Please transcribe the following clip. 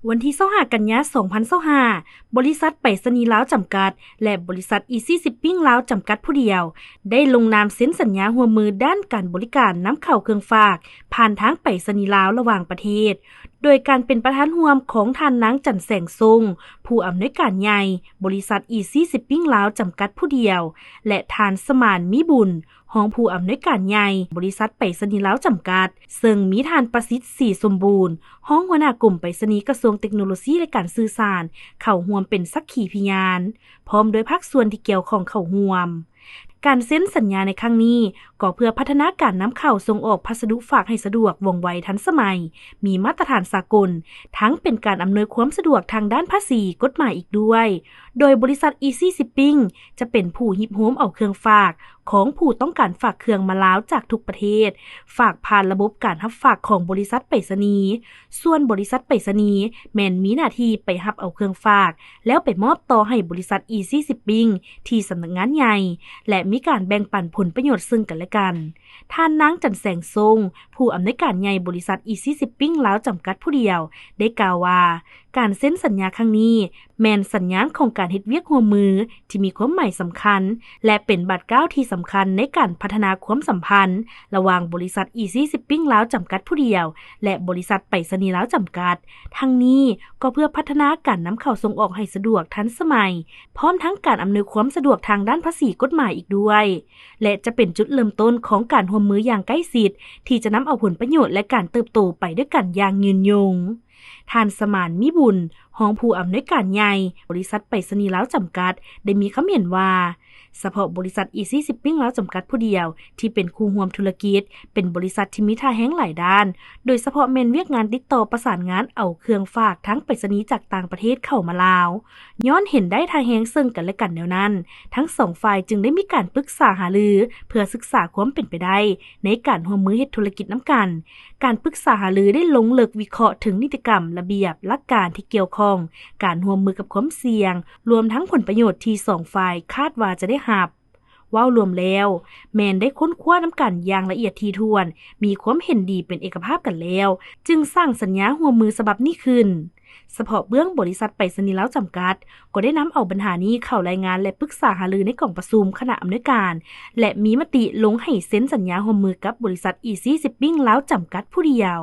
ວັນທີຊາວຫ້າ ກັນຍາ ສອງພັນຊາວຫ້າ ບໍລິສັດໄປສະນີລາວຈຳກັດ ແລະ ບໍລິສັດ ອີຊີຊິບປິ້ງລາວຈຳກັດຜູ້ດຽວ ໄດ້ລົງນາມເຊັນສັນຍາຮ່ວມມືດ້ານການບໍລິການນຳເຂົ້າເຄື່ອງຝາກ ຜ່ານທາງໄປສະນີລາວລະຫວ່າງປະເທດ ໂດຍການເປັນປະທານຮ່ວມຂອງທ່ານນາງ ຈັນແສງ ຊົງ ຜູ້ອຳນວຍການໃຫຍ່ ບໍລິສັດ ອີຊີຊິບປິ້ງລາວຈຳກັດຜູ້ດຽວ ແລະ ທ່ານ ສະໝານ ມີບຸນ ຮອງຜູ້ອຳນວຍການໃຫຍ່ ບໍລິສັດໄປສະນີລາວຈຳກັດ, ເຊິ່ງມີທ່ານ ປະສິດ ສີສົມບູນ ຮອງຫົວໜ້າກົມໄປສະນີ ກະຊວງເຕັກໂນໂລຊີ ແລະ ການສື່ສານ ເຂົ້າຮ່ວມເປັນສັກຂີພະຍານ, ພ້ອມດ້ວຍພາກສ່ວນທີ່ກ່ຽວຂ້ອງເຂົ້າຮ່ວມ. ການເຊັນສັນຍາໃນຄັ້ງນີ້ ກໍເພື່ອພັດທະນາການນຳເຂົ້າສົ່ງອອກພັດສະດຸຝາກໃຫ້ສະດວກ, ວ່ອງໄວ, ທັນສະໄໝ, ມີມາດຕະຖານສາກົນ, ທັງເປັນການອຳນວຍຄວາມສະດວກທາງດ້ານພາສີ, ກົດໝາຍອີກດ້ວຍ, ໂດຍບໍລິສັດ ອີຊີຊິບປິ້ງ ຈະເປັນຜູ້ຮິບໂຮມເອົາເຄື່ອງຝາກຂອງຜູ້ຕ້ອງການຝາກເຄື່ອງມາລາວຈາກທຸກປະເທດ, ຝາກຜ່ານລະບົບການຮັບຝາກຂອງບໍລິສັດໄປສະນີ, ສ່ວນບໍລິສັດໄປສະນີແມ່ນມີໜ້າທີ່ໄປຮັບເອົາເຄື່ອງຝາກ ແລ້ວໄປມອບຕໍ່ໃຫ້ບໍລິສັດ ອີຊີຊິບປິ້ງ ທີ່ສຳນັກງານໃຫຍ່ ແລະ ມີການແບ່ງປັນຜົນປະໂຫຍດເຊິ່ງກັນແລະກັນ. ທ່ານນາງ ຈັນແສງ ຊົງ ຜູ້ອຳນວຍການໃຫຍ່ບໍລິສັດ ອີຊີຊິບປິ້ງລາວຈຳກັດຜູ້ດຽວ ໄດ້ກ່າວວ່າ ການເຊັນສັນຍາຄັ້ງນີ້ ແມ່ນສັນຍານຂອງການເຮັດວຽກຮ່ວມມືທີ່ມີຄວາມໝາຍສຳຄັນ ແລະ ເປັນບາດກ້າວທີ່ສຳຄັນໃນການພັດທະນາຄວາມສຳພັນລະຫວ່າງບໍລິສັດ ອີຊີຊິບປິ້ງລາວຈຳກັດຜູ້ດຽວ ແລະ ບໍລິສັດໄປສະນີລາວຈຳກັດ. ທັງນີ້ກໍເພື່ອພັດທະນາການນຳເຂົ້າສົ່ງອອກໃຫ້ສະດວກ, ທັນສະໄໝ, ພ້ອມທັງການອຳນວຍຄວາມສະດວກທາງດ້ານພາສີ, ກົດໝາຍອີກດ້ວຍ ແລະ ຈະເປັນຈຸດເລີ່ມຕົ້ນຂອງການຮ່ວມມືຢ່າງໃກ້ຊິດ ທີ່ຈະນຳເອົາຜົນປະໂຫຍດ ແລະ ການເຕີບໂຕໄປດ້ວຍກັນຢ່າງຍືນຍົງ. ທ່ານ ສະໝານ ມີບຸນ ຮອງຜູ້ອຳນວຍການໃຫຍ່ ບໍລິສັດໄປສະນີລາວຈຳກັດ ໄດ້ມີຄຳເຫັນວ່າ ສະເພາະບໍລິສັດ ອີຊີຊິບປິ້ງລາວຈຳກັດຜູ້ດຽວ ທີ່ເປັນຄູ່ຮ່ວມທຸລະກິດ ເປັນບໍລິສັດທີ່ມີທ່າແຮງຫຼາຍດ້ານ, ໂດຍສະເພາະແມ່ນວຽກງານຕິດຕໍ່ປະສານງານເອົາເຄື່ອງຝາກທາງໄປສະນີຈາກຕ່າງປະເທດເຂົ້າມາລາວ. ຍ້ອນເຫັນໄດ້ທ່າແຮງເຊິ່ງກັນແລະກັນແນວນັ້ນ, ທັງສອງຝ່າຍຈຶ່ງໄດ້ມີການປຶກສາຫາລື ເພື່ອສຶກສາຄວາມເປັນໄປໄດ້ໃນການຮ່ວມມືເຮັດທຸລະກິດນຳກັນ. ການປຶກສາຫາລືໄດ້ລົງເລິກວິເຄາະເຖິງນິຕິກຳ, ລະບຽບ, ຫຼັກການທີ່ກ່ຽວຂ້ອງ, ການຮ່ວມມືກັບຄວາມສ່ຽງ, ລວມທັງຜົນປະໂຫຍດທີ່ສອງຝ່າຍຄາດວ່າຈະໄດ້ຮັບ. ເວົ້າລວມແລ້ວ, ແມ່ນໄດ້ຄົ້ນຄວ້ານຳກັນຢ່າງລະອຽດຖີ່ຖ້ວນ, ມີຄວາມເຫັນດີເປັນເອກະພາບກັນແລ້ວ, ຈຶ່ງສ້າງສັນຍາຮ່ວມມືສະບັບນີ້ຂຶ້ນ. ສະເພາະເບື້ອງບໍລິສັດໄປສະນີລາວຈຳກັດ ກໍໄດ້ນຳເອົາບັນຫານີ້ເຂົ້າລາຍງານ ແລະ ປຶກສາຫາລືໃນກອງປະຊຸມຄະນະອຳນວຍການ ແລະ ມີມະຕິລົງໃຫ້ເຊັນສັນຍາຮ່ວມມືກັບບໍລິສັດ ອີຊີຊິບປິ້ງລາວຈຳກັດຜູ້ດຽວ.